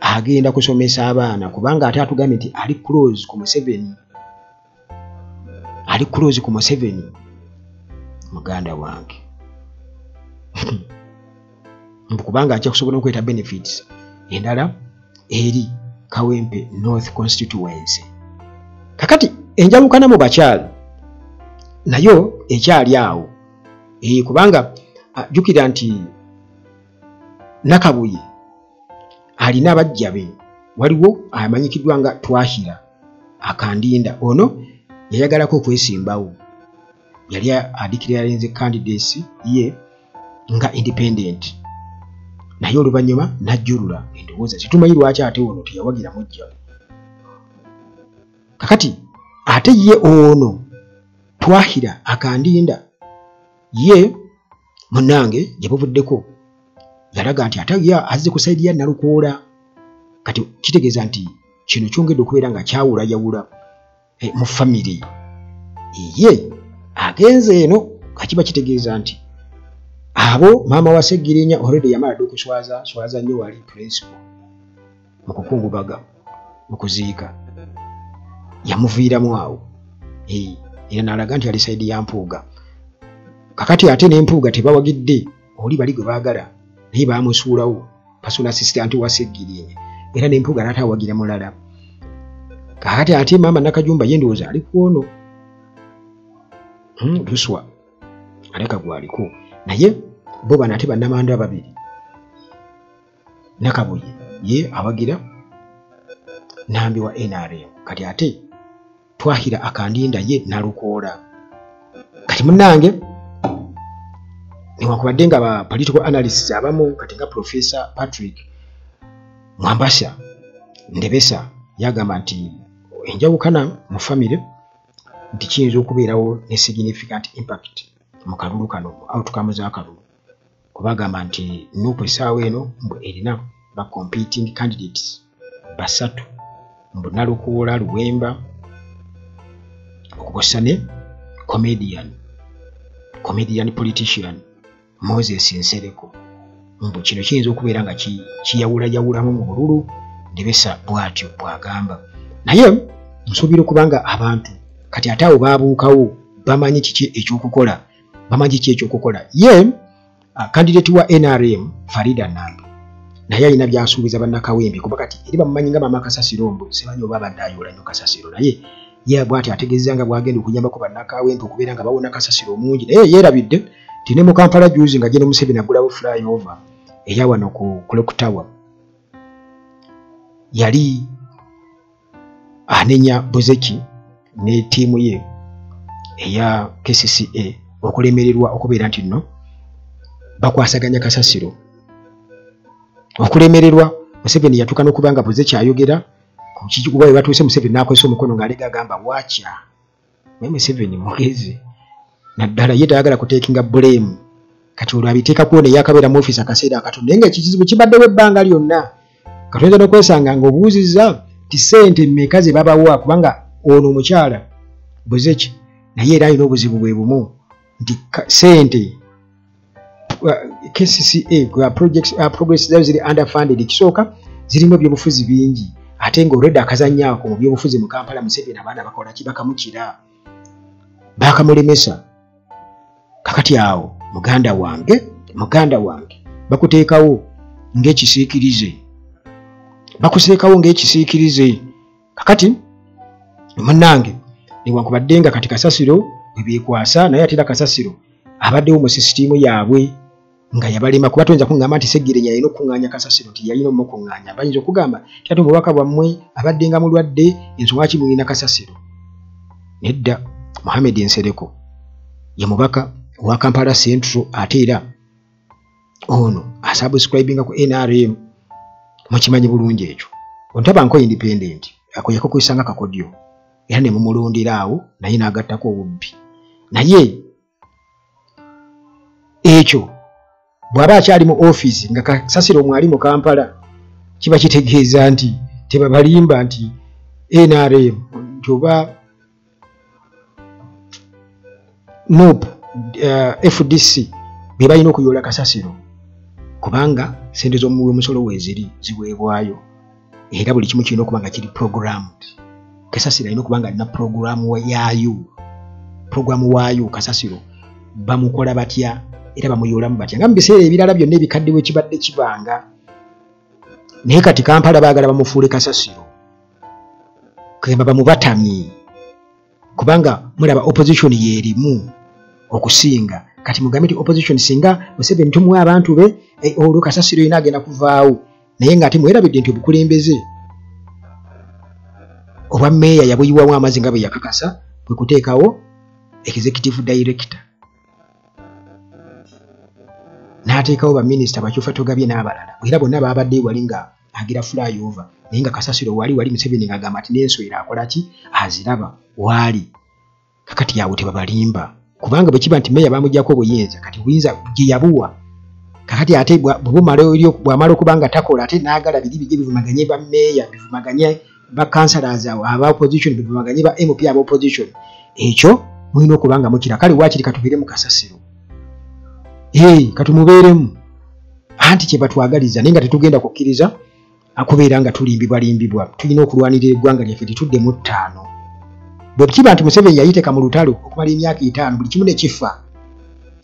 agenda kusomesa abaana, kubanga ate atugambye nti ali close ku Museveni, ali close ku Museveni. Muganda wange mbu kubanga ajja kusobola okuleeta benefits endala eri Kawempe North Constituency. Kakati enjawukana mu bakyala nayo ekyali awo, kubanga jjukira nti Nakabuye alina bajja be, waliwo amanyikiddwa nga Twahira Akandinda, ono yayagalako okwesimbawo, yali adeclarinze candidacy ye nga independent, naye oluvannyuma n'ajjulula endowooza. Tetumanyi lwaki ate ono teyawagira mujja we. Kakati ate ye ono Twahira Akandinda ye munnange gye buvuddeko yalaga nti ate ye azze ku sayidi ya Nalukoola. Kati kitegeeza nti kino kyongedde okubeera nga kyawulayawula mu famire ye agenze eno. Kakiba kitegeeza nti abo maama wa Ssegirinya already yamala dda okuswaza swaza nnyo wali principal mu kukungubaga mu kuziika, yamuviiramu awo era n'alaga nti ali sayidi ya Mpuuga. Kakati ate ne Mpuuga tebawagidde oli bali gwe baagala, naye baamusuulawo personal assistant wa Ssegirinya, era ne Mpuuga n'atawagira mulala. Kakati ate maama Nakajumba ye ndowooza ali ku ono Luswa aleka gwaliko, naye bo bano ate bannamanda babiri, Nakabuye ye awagira Nambi wa NRM, kati ate Twahira Akandinda ye Nalukoola. Kati munnange newankubadde nga ba political analysts abamu kati nga Professor Patrick Mwambasa Ndebesa yagamba nti enjawukana mu famire nti kiyinza okubeerawo ne significant impact mu kalulu kano, mu outcome z'akalulu, kuba agamba nti NUP essaawa eno mbu erina ba competing candidates basatu, mbu Nalukoola, Luwemba okukosa ne comedian politician Moses Nsereko. Mbu kino kiyinza okubeera nga kiyawulayawulamu mu bululu. Ndebesa bw'atyo bw'agamba. Naye nsuubira okubanga abantu kati ate awo baabuukawo, bamanyi kiki ekyokukola, bamanyi kiki ekyokukola. Ye candidate wa NRM Farida Nambi Naye alina by'asuubiza bannakawempe kuba kati eri bamumanyi nga maama Kasasiro mbu simanyi oba abadde ayoola nnyo kasasiro, naye ye bw'ati ategeeza nga bw'agenda okuyambako bannakawempe okubeera nga bawona kasasiro omungi. Naye yeerabidde nti ne mu Kampala juzi nga Gen Museveni aggulawo flyover eya wano ku Clock Tower, yali anenya Buzeki ne ttiimu ye eya KCCA okulemererwa okubeera nti nno bakwasaganya kasasiro. Okulemererwa Museveni yatuuka n'okuba nga Buzeki ayogera ku kikuba we batuuse, Museveni n'akozesa omukono ng'alega agamba waakya. Naye Museveni mugezi naddala ye tayagala kuteekinga blame, kati olwo abiteekako ne yakabeera mu ofiisi akaseera akatono, naye nga ekizibu kibaddewo ebbanga lyonna. Kati oyinza n'okwesanga ng'obuuzizza nti ssente mmeka ze babawa, kubanga ono omukyala Buzeki naye era alina obuzibu bwe bumu nti ssente KCCA projects zayo ziri underfunded. Ekisooka zirimu ebyobufuzi bingi, ate ng'olwedde akazannyo ako mu byobufuzi mu Kampala Museveni abaana bakola ki, bakamukira, bakamulemesa. Kakati awo muganda wange bakuteekawo ng'ekisiikirize, bakuseekawo ng'ekisiikirize. Kakati munnange newankubadde nga kati kasasiro bwe beekwasa, naye ate era kasasiro abaddewo mu sisitiimu yaabwe nga yabalema, kuba toyinza kuŋŋamba nti Ssegirinya yalina okukuŋŋaanya kasasiro nti yalina omukuŋŋaanya. Bayinza okugamba nti ate omubaka bwammwe abadde nga mulwadde, ensonga ki mulina kasasiro? Nedda, Mohammed Nsereko ye mubaka wa Kampala Central, ate era ono asubscribinga ku NRM, mukimanyi bulungi ekyo. Ontabanko independent ako yakukusanga kakodyo era ne mumulondera awo, naye n'agattako obubbi. Naye ekyo bw'aba akyali mu ofiisi nga kasasiro mwali mu Kampala, kiba kitegeeza nti tebabalimba nti NRM nti oba NUP, FDC be balina okuyoola kasasiro, kubanga ssente z'omuwi w'omusolo weeziri ziweebwayo, era buli kimu kirina okuba nga kiri programmed. Kasasiro alina okuba nga alina programu yaayo, programu waayo kasasiro bamukola batya era bamuyoolamu batya, nga mu biseera ebirala byonna ebikadde bwe kibadde kibanga. Naye kati Kampala baagala bamufuule kasasiro, kugamba bamubatamye, kubanga mulaba opposition yeerimu okusinga. Kati mugambe nti opposition singa Museveni tumuwa abantu be, olwo kasasiro yina agenda kuvaawo. Naye ng'ate mwerabidde nti obukulembeze obwa mmeeya yabuyiwamu amazzi nga bwe yakakasa bwe kuteekawo executive director, n'ateekawo baminisita Bakyufa Togabye n'abalala, era bonna baabadde wali nga agira flyover, naye nga kasasiro wali Museveni ng'agamba nti n'enswera akola ki, aziraba waali. Kakati awo tebabalimba, kubanga bwe kiba nti mmeeya bamuggyako obuyinza, kati obuyinza gye yabuwa, kakati ate bw'amala okuba nga takola, ate n'agala biri bijje bivumaganye ba mmeeya, bivumaganye ba councillors aba opposition, bivumaganye ba MP aba opposition. Ekyo mulina okuba nga mukira. Kale waakiri katubeere mu kasasiro, katumubeeremu, anti kye batwagaliza, naye nga tetugenda kukkiriza akubeera nga tulimbibwalimbibwa. Tulina okulwanirira eggwanga lyaffe litudde mu 5. Bwe kiba nti Museveni yayiteeka mu lutalo okumala emyaka 5 buli kimu ne kifa,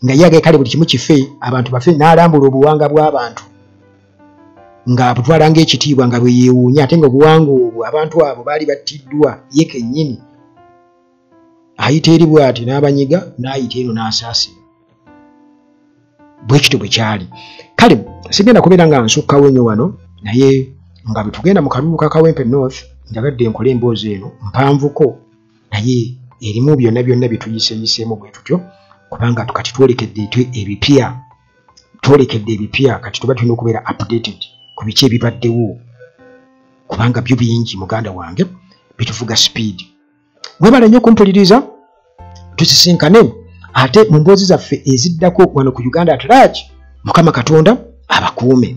nga ye kale buli kimu kife, abantu bafe, n'alambula obuwanga bw'abantu ng'abutwala ng'ekitiibwa nga bwe yeewuunya, ate ng'obuwanga obwo abantu abo baali battiddwa ye kennyini. Ayita eri bw'ati n'abanyiga, n'ayita eno n'asaasira. Bwe kityo bwe kyali. Kale sigenda kubeera nga nsukkawo nnyo wano, naye nga bwe tugenda mu kalulu ka Kawempe North, njagadde nkole emboozi eno mpanvuko, naye erimu byonna byonna bye tuyiseeyiseemu bwe tutyo, kubanga kati twolekedde ebipya, twolekedde ebipya. Kati tuba tulina okubeera updated ku biki ebibaddewo, kubanga byo bingi muganda wange bituvuga speed. Mwebale nnyo okumpuliriza, tusisinkane ate mu mboozi zaffe eziddako wano ku Uganda at Large. Mukama Katonda abakuume.